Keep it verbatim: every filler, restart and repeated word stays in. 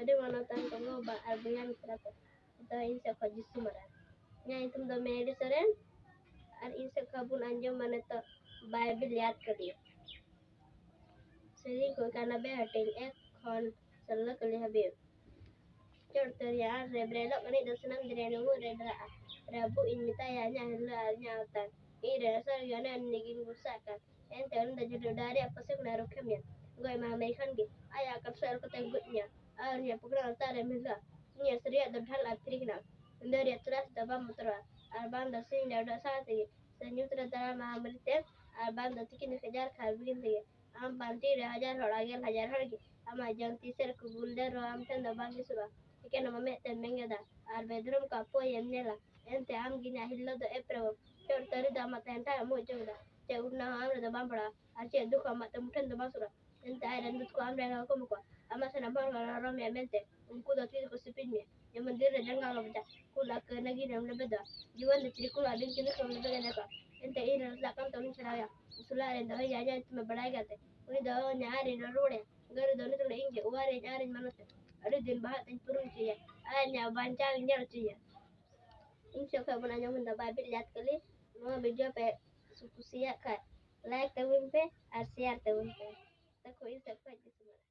ᱟᱹᱰᱤ ᱢᱟᱱᱚᱛᱟᱱ ᱠᱚ ᱜᱚ ᱵᱟᱵᱟ ᱟᱨ ᱵᱚᱭᱦᱟ ᱢᱤᱥᱨᱟ ᱠᱚ, ᱡᱚᱛᱚ ᱤᱧ ᱥᱮᱫ ᱠᱷᱚᱱ ᱡᱤᱥᱩ ᱢᱟᱨᱟᱝ᱾ ᱤᱧᱟᱹᱜ ᱧᱩᱛᱩᱢ ᱫᱚ ᱢᱮᱨᱤ ᱥᱚᱨᱮᱱ ᱟᱨ ᱤᱧ ᱥᱮᱫ ᱠᱷᱚᱱ ᱵᱚᱱ ᱟᱸᱡᱚᱢᱟ ᱱᱤᱛᱚᱜ ᱵᱟᱭᱵᱮᱞ ᱭᱟᱫ ᱠᱟᱹᱞᱤ᱾ ᱥᱮᱨᱮᱧ ᱠᱚ ᱠᱟᱱᱟ ᱵᱮ ᱦᱟᱹᱴᱤᱧ ᱮᱠ ᱠᱷᱚᱱ ᱥᱟᱞᱟ ᱠᱟᱹᱞᱤ ᱦᱟᱹᱵᱤᱡ᱾ ᱪᱚᱴ ᱛᱚᱨᱤᱭᱟ ᱨᱮ ᱵᱨᱮᱞᱚᱜ ᱠᱟᱹᱱᱤᱡ ᱫᱚ ᱥᱟᱱᱟᱢ ᱫᱤᱱ ᱨᱮ ᱱᱩᱢᱩᱨ ᱨᱮ ᱰᱨᱟᱜᱼᱟ᱾ ᱨᱮ ᱟᱵᱚ ᱤᱧ ᱢᱮᱛᱟᱭᱟ ᱤᱧᱟᱹᱜ ᱦᱤᱨᱞᱟᱹ ᱟᱨ ᱤᱧᱟᱹᱜ ᱟᱣᱛᱟᱱ᱾ ᱤᱧ ᱨᱮ ᱟᱥᱚᱨ ᱜᱮ ᱚᱱᱮ ᱩᱱᱤ ᱜᱤᱧ ᱵᱷᱚᱨᱥᱟᱜ ᱠᱟᱱ᱾ ᱮᱱᱛᱮ ᱩᱱᱤ ᱫᱚ ᱡᱩᱰᱩ ᱰᱟᱦᱟᱨ ᱨᱮᱭᱟᱜ ᱯᱟᱥᱮ ᱠᱷᱚᱱᱟᱜ ᱨᱩᱠᱷᱤᱭᱟᱹ ᱢᱮᱭᱟ᱾ ᱜᱚᱡ ᱢᱟ ᱢᱮ ᱠᱷᱟᱱ ᱜᱮ ᱟᱭᱟᱜ ᱠᱟᱯᱥᱟ ᱚᱞ ᱠᱟᱛᱮ ᱜᱚᱡ ᱢᱮᱭᱟ᱾ ᱟᱨ ᱩᱱᱤᱭᱟᱜ ᱯᱟᱹᱠᱲᱟᱹ ᱟᱣᱛᱟ ᱨᱮ ᱢᱤᱞᱟ᱾ ᱩᱱᱤᱭᱟᱜ ᱥᱟᱹᱨᱤᱭᱟᱜ ᱫᱚ ᱰᱷᱟᱞ ᱟᱨ ᱛᱤᱨᱤ ᱠᱟᱱᱟ᱾ ᱩᱱᱤ ᱫᱚ ᱨᱮᱭᱟᱜ ᱛᱚᱨᱟᱥ ᱫᱚ ᱵᱟᱢ ᱵᱚᱛᱚᱨᱚᱜᱼᱟ᱾ ᱟᱨ ᱵᱟᱝ ᱫᱚ ᱥᱤᱧ ᱰᱟᱸᱰᱟ ᱥᱟᱶ ᱛᱮᱜᱮ ᱥᱮ ᱧᱩᱛ ᱨᱮ ᱫᱟᱬᱟ ᱢᱟᱦᱟᱢᱟᱹᱨᱤ ᱛᱮ ᱟᱨ ᱵᱟᱝ ᱫᱚ ᱛᱤᱠᱤᱱ ᱠᱟᱡᱟᱨ ᱠᱷᱟᱨ ᱵᱤᱜᱤᱱ ᱛᱮᱜᱮ᱾ ᱟᱢ ᱯᱟᱱᱛᱮ ᱨᱮ ᱦᱟᱡᱟᱨ ᱦᱚᱲ ᱟᱨ ᱜᱮᱞ ᱦᱟᱡᱟᱨ ᱦᱚᱲ ᱜᱮ ᱟᱢᱟᱜ ᱡᱟᱝ ᱛᱤᱥᱮᱨ ᱠᱚ ᱜᱩᱞ ᱰᱮᱨ ᱨᱮᱦᱚᱸ ᱟᱢ ᱴᱷᱮᱱ ᱫᱚ ᱵᱟᱝ ᱦᱤᱥᱩᱨᱟ᱾ ᱮᱠᱮᱱ ᱟᱢᱟᱜ ᱢᱮᱫ ᱛᱮᱢ ᱵᱮᱸᱜᱮᱫᱟ ᱟᱨ ᱵᱮᱫᱨᱚᱢ ᱠᱚ ᱟᱯᱚᱭᱮᱢ ᱧᱮᱞᱟ᱾ ᱮᱱᱛᱮ ᱟᱢ ᱜᱮ ᱤᱧᱟᱹᱜ ᱦᱤᱨᱞᱟᱹ ᱫᱚ ᱮᱯ ᱨᱮ ᱪᱚᱴ ᱛᱟᱹᱨᱤ ᱫᱚ ᱟᱢᱟᱜ ᱛᱟᱦᱮᱱ ᱴᱷᱟᱶ ᱮᱢ ᱩᱪ ᱠᱮᱫᱟ᱾ ᱪᱮᱫ ᱩᱰᱱᱟ ᱦᱚᱸ ᱟᱢ ᱨᱮᱫᱚ ᱵᱟᱢ ᱯᱟᱲᱟᱜᱼᱟ ᱟᱨ ᱪᱮᱫ ᱫᱩᱠ ᱦᱚᱸ ᱟᱢᱟᱜ ᱛᱮ ᱢᱩᱴᱷᱟᱹᱱ ᱫᱚ ᱵᱟᱝ ᱥᱩᱨᱟ᱾ ᱮᱱᱛᱮ ᱟᱡ ᱨᱮᱱ ᱫᱩᱛ ᱠᱚ ᱟᱢ ᱨᱮ ᱦᱚᱸ ᱠᱚᱢ ᱠᱚᱣᱟ᱾ ᱟᱢᱟᱜ ᱥᱟᱱᱟᱢ ᱦᱚᱲ ᱠᱚ ᱨᱚᱨᱚᱢ ᱢᱮᱭᱟ ᱢᱮᱱᱛᱮ ᱩᱱᱠᱩ ᱫᱚ ᱛᱤ ᱨᱮᱠᱚ ᱥᱤᱯᱤᱧ ᱢᱮᱭᱟ᱾ ᱡᱮᱢᱚᱱ ᱫᱤᱱ ᱨᱮ ᱡᱟᱸᱜᱟ ᱟᱞᱚᱢ ᱵᱟᱡᱟ᱾ ᱠᱩᱞ ᱟᱨ ᱠᱟᱹᱱᱟᱹᱜᱤ ᱨᱮᱢ ᱞᱮᱵᱮᱫᱟ᱾ ᱡᱤᱵᱚᱱ ᱫᱚ ᱪᱤᱨᱠᱩᱞ ᱟᱹᱰᱤ ᱠᱤᱱ ᱠᱚ ᱞᱮᱵᱮᱫ ᱮᱱᱟ ᱠᱚ᱾ ᱮᱱᱛᱮ ᱤᱧ ᱨᱮᱱ ᱞᱟᱜ ᱠᱟᱱ ᱛᱟᱵᱚᱱ ᱪᱷᱟᱲᱟᱣᱭᱟ᱾ ᱩᱥᱩᱞᱟᱜ ᱨᱮ ᱫᱚᱦᱚᱭᱟ ᱧᱟᱭ ᱛᱮᱢᱟ ᱵᱟᱲᱟᱭ ᱠᱟᱛᱮ᱾ ᱩᱱᱤ ᱫᱚ ᱧᱟᱭ ᱨᱮ ᱨᱚᱲᱮ᱾ ᱜᱟᱹᱨᱩ ᱫᱚ ᱩᱱᱤ ᱫᱚ ᱤᱧ ᱜᱮ ᱚᱣᱟᱨᱮ ᱧᱟᱭ ᱨᱮᱧ ᱢᱟᱱᱚᱛᱮ᱾ ᱟᱹᱰᱤ ᱫᱤᱱ ᱵᱟᱦᱟᱜ ᱛᱮᱧ ᱯᱩᱨᱩᱱ ᱦᱚᱪᱚᱭᱟ᱾ ᱟᱨ ᱧᱟ ᱵᱟᱧᱪᱟᱣ ᱤᱧ ᱧᱮᱞ ᱦᱚᱪᱚᱭᱟ᱾ ᱤᱧ ᱥᱮᱫ ᱠᱷᱚᱱ ᱵᱚᱱ ᱟᱸᱡᱚᱢ ᱮᱫᱟ ᱵᱟᱭᱵᱮᱞ ᱭᱟᱫ ᱠᱟᱹᱞᱤ᱾ ᱱᱚᱣᱟ ᱵᱷᱤᱰᱤᱭᱳ ᱯᱮ ᱠᱩᱥᱤᱭᱟᱜ ᱠᱷᱟᱱ ᱞᱟᱭᱤᱠ ᱛᱟᱵᱚᱱ ᱯᱮ ᱟᱨ ᱥᱮᱭᱟᱨ ᱛᱟᱵᱚᱱ ᱯᱮ᱾ ᱛᱟᱠᱚ ᱤᱧ ᱥᱮᱫ ᱠᱷᱚᱱ ᱡᱤᱥᱩ ᱢᱟᱨᱟᱝ᱾